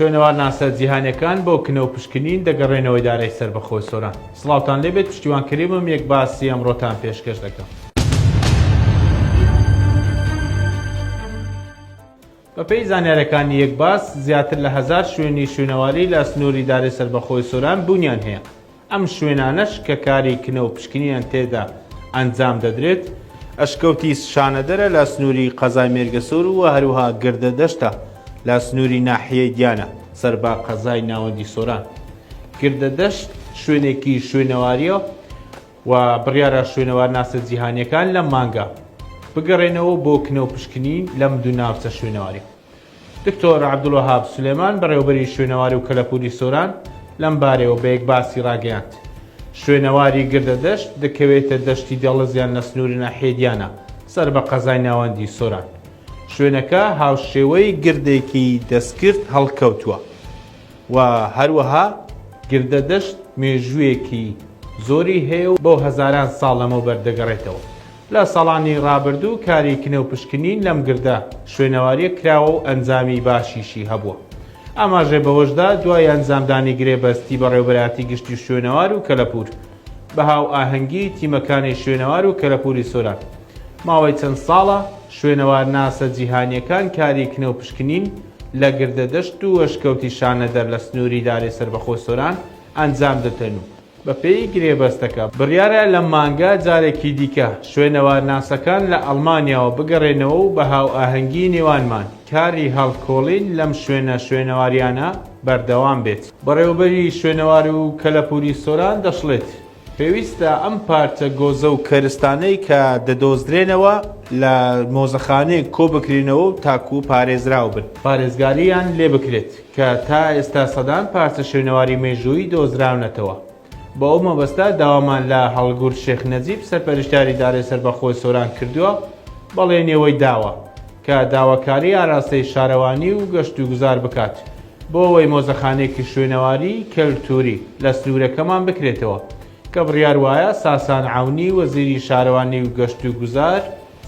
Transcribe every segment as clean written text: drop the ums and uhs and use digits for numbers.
شوێنەوارناسە جیهانیەکان بۆ کنە و پشکنین دەگەڕێنەوە ئیدارەی سەربەخۆی سۆران. سڵاوتان لێبێت پشتیوان کەریمم یەک باسی ئەمڕۆتان پێشکەش دەکەم. بەپێی زانیارەکانی یەک باس زیاتر لە هەزار شوێنی شوێنەواری لە سنووری ئیدارەی سەربەخۆی سۆران بوونیان هەیە. ئەم شوێنانەش کە کاری کنە و پشکنینیان تێدا ئەنجام دەدرێت، ئەشکەوتی شانەدەرە لە سنووری قەزای مێرگەسۆر و هەروەها گردەدەشتە لە سنووری ناحیەی دیانە سەر بە قەزای ناوەندی سۆران. گردەدەشت شوێنێکی شوێنەوارییە و بڕیارە شوێنەوارناسە جیهانییەکان لەم مانگە بگەڕێنەوە بۆ کنە و پشکنین لەم دوو ناوچە شوێنەوارییە. دکتۆر عەبدولوەهاب سولێمان بەڕێوەبەری شوێنەوار و کەلەپوری سۆران لەم بارەیەوە بە یەکباسی ڕاگەیاند، شوێنەواری گردەدەشت دەکەوێتە دەشتی دێڵزیان لە سنووری ناحیەی دیانا سەر بە قەزای ناوەندی سۆران. شوێنەکە هاوشێوەی گردێکی دەستکرد هەڵکەوتووە و هەروەها گردەدەشت مێژوویەکی زۆری هەیە و بۆ هەزاران ساڵ لەمەوبەر دەگەڕێتەوە. لە ساڵانی ڕابردوو کاری کنە و پشکنین لەم گردە شوێنەوارییە کراوە و ئەنجامی باشیشی هەبووە. ئاماژەی بەوەشدا، دوای ئەنجامدانی گرێبەستی بەڕێوەبەرایەتی گشتی شوێنەوار و کەلەپوور بە هاوئاهەنگی تیمەکانی شوێنەوار و کەلەپووری سۆران، ماوەی چەند ساڵە شوێنەوارناسە جیهانییەکان کاری کنە و پشکنین لە گردەدەشت و ئەشکەوتی شانەدەر لە سنووری ئیدارەی سەربەخۆی سۆران ئەنجام دەدەن و بەپێی گرێبەستەکە، بڕیارە لەم مانگە جارێکی دیکە شوێنەوارناسەکان لە ئەڵمانیاوە بگەڕێنەوە و بە هاوئاهەنگی نێوانمان کاری هەڵکۆڵین لەم شوێنە شوێنەواریانە بەردەوام بێت. بەڕێوەبەری شوێنەوار و کەلەپووری سۆران دەشڵێت، پێویستە ئەم پارچە گۆزە و کەرستانەی کە دەدۆزرێنەوە لە مۆزەخانەیەک کۆبکرێنەوە و تاکوو پارێزراو بن. پارێزگارییان لێبکرێت. کە تا ئێستا سەدان پارچە شوێنەواری مێژوویی دۆزراونەتەوە. بۆ ئەو مەبەستە داوامان لە هەڵگورد شێخ نەجیب سەرپەرشتیاری ئیدارەی سەربەخۆی سۆران کردووە، بەڵێنی ئەوەی داوە، کە داواکاری ئاراستەی شارەوانی و گەشتوگوزار بکات، بۆ ئەوەی مۆزەخانەیەکی شوێنەواری کەلتووری لە سنوورەکەمان بکرێتەوە، کە بڕیار وایە ساسان عەونی وەزیری شارەوانی و گەشتوگوزار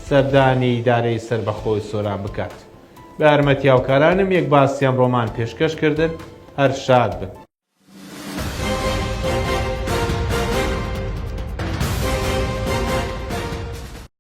سەردانی ئیدارەی سەربەخۆی سۆران بکات. بە یارمەتی هاوکارانم یەک باسی ئەمڕۆمان پێشکەش کردن، هەر شاد بن.